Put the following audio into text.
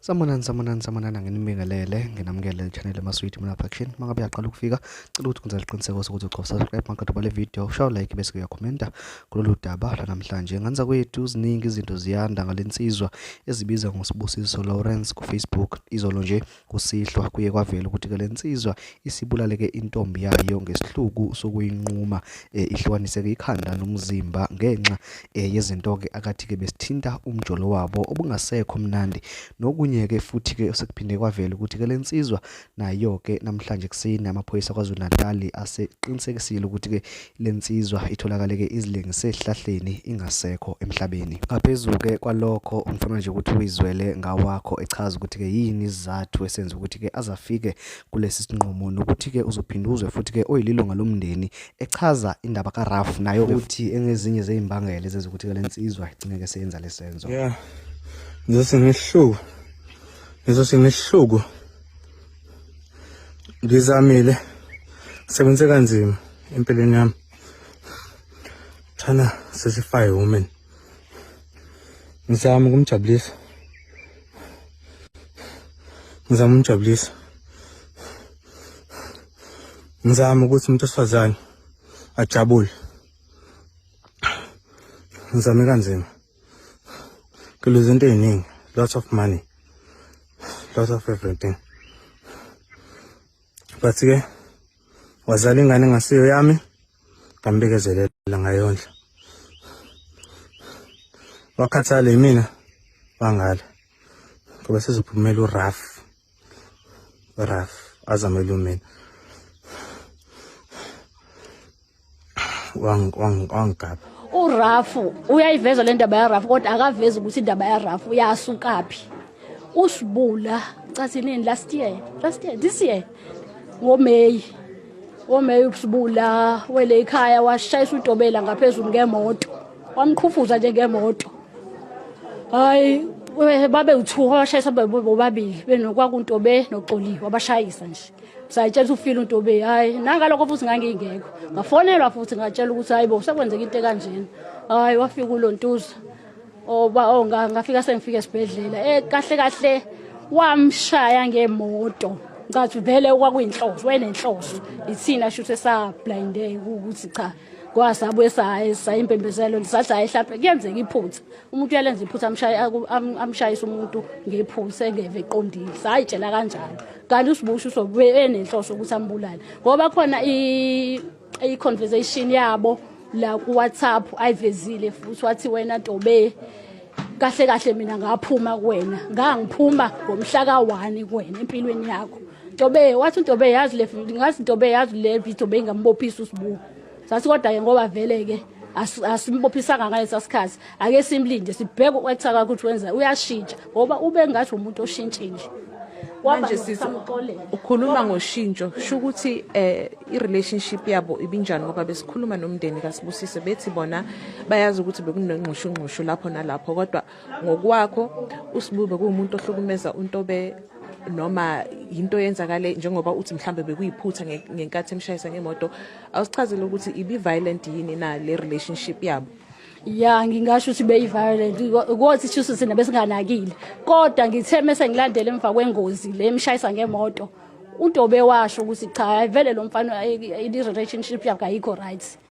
Sanibonani, sanibonani, sanibonani, anginibingelele, nginamukele channel Emaswidi Production. Mangabe uyaqala ukufika, cela ukuthi kwenza isiqiniseko sokuthi ucofa subscribe maqeda bale video, ushaye like bese uyakhomenta kulolu daba lanamhlanje. Nganza kwethu ziningi izinto ziyanda ngalensizwa ezibiza ngoSibusiso Lawrence ku Facebook. Izolo nje kusihlwa kuye kwavela ukuthi ke lensizwa isibulaleke intombi yayo ngesihluku sokuyinquma ihlukaniseke ikhanda nomzimba ngenxa yezinto ke akathi ke besithinta umjolo wabo obungasekho mnandi. Nokunye ke futhi ke sekuphinde kwavela ukuthi ke lensizwa nayo ke namhlanje kuseni amaphoyisa KwaZulu Natal aseqinisekisile ukuthi ke lensizwa itholakale ke izilengise esihlahleni ingasekho emhlabeni. Ngaphezu ke kwalokho ngifuna nje ukuthi uyizwele ngawakho echaza ukuthi ke yini isizathu esenza ukuthi ke azafike kulesi sinqumo, nokuthi ke uzophinda uzwe futhi ke oyililunga lomndeni echaza indaba kaRalph nayo futhi engezinye zezimbangela ezenza ukuthi ke lensizwa igcine ke seyenza lesenzo. Yeah. Ngizothi ngisihluku. Ngizothi ngisihluku. Ngizamile. Sebenze kanzima empilweni yami. Trying to satisfy a woman. Ngizama ukumjabulisa. Ngizama ukumjabulisa. Ngizama ukuthi umuntu osifazane ajabule. Ngizame kanzima. Ngiluze into ey'ningi, lots of money, lots of everything. But ke wazala ingane engasiyo yami, ngambekezelela ngayondla. Wakhathala yimina wangala. Ngoba sezophumela uRalph. uRalph azamele umina. Wangigaba. URafu uyayiveza le ndaba yaRafu, kodwa akavezi ukuthi indaba yaRafu yasukaphi. Usibula cathi nini last year, last year, this year ngoMay, ngoMay usibula wele ekhaya washayisa uDobela ngaphezulu ngemoto, wamqhufuza nje ngemoto. Hayi babe u-two wabashayisa bobabili benokwakuntobe noXoliwe, wabashayisa nje. Sayitshela ukuthi ufile uNtobe. Hayi nangalokho futhi ngangingekho, ngafonelwa futhi ngatshela ukuthi hayi bo sekwenzeka into ekanjena. Hayi wafika ulontuza oba oh ngafika sengifika esibhedlela kahle kahle wamshaya ngemoto. Ngathi vele kwakuyinhloso, wayenenhloso ithina shuthe sa blindeke ukuthi cha kwasabuye sayimpembezelo sathi hayi mhlawumbe kuyenzeka iphutha, umuntu uyalenza iphutha amshayise umuntu ngephutha engeve eqondile. Sayitshela kanjalo, kanti usibusho usobe enenhloso ukuthi ambulale, ngoba khona i-conversation yabo la ku WhatsApp ayivezile futhi wathi wena Ntobe kahle kahle mina ngaphuma kuwena, ngangiphuma ngomhla ka-1 kuwena empilweni yakho Ntobe. Wathi uNtobe yazi le ngazi Ntobe yazi le video bengambophisa uSibu. Sathi kodwa ke ngoba vele ke asimbophisanga ngalesa sikhathi, ake simlinde sibheke uku-acta kwakhe ukuthi wenza uyashintsha, ngoba ube ngathi umuntu oshintshile. Manje sisi ukhuluma ngoshintsho, sho ukuthi i-relationship yabo ibinjani? Ngoba besikhuluma nomndeni kaSibusiso bethi bona bayazi ukuthi bekunengxushungxushu lapho nalapho, kodwa ngokwakho uSibu bekuwumuntu ohlukumeza uNtobe noma into yenzakale njengoba uthi mhlambe bekuyiphutha ngenkathi emshayisa ngemoto? Awusichazele ukuthi ibi-violent yini na le relationship yabo? Ya, ngingasho ukuthi beyi-violent kothi shuthi thina besinganakile, kodwa ngithe mese ngilandela emva kwengozi le emshayisa ngemoto, uNtobe washo ukuthi cha vele lo mfana i-relationship yakhe ayikho right.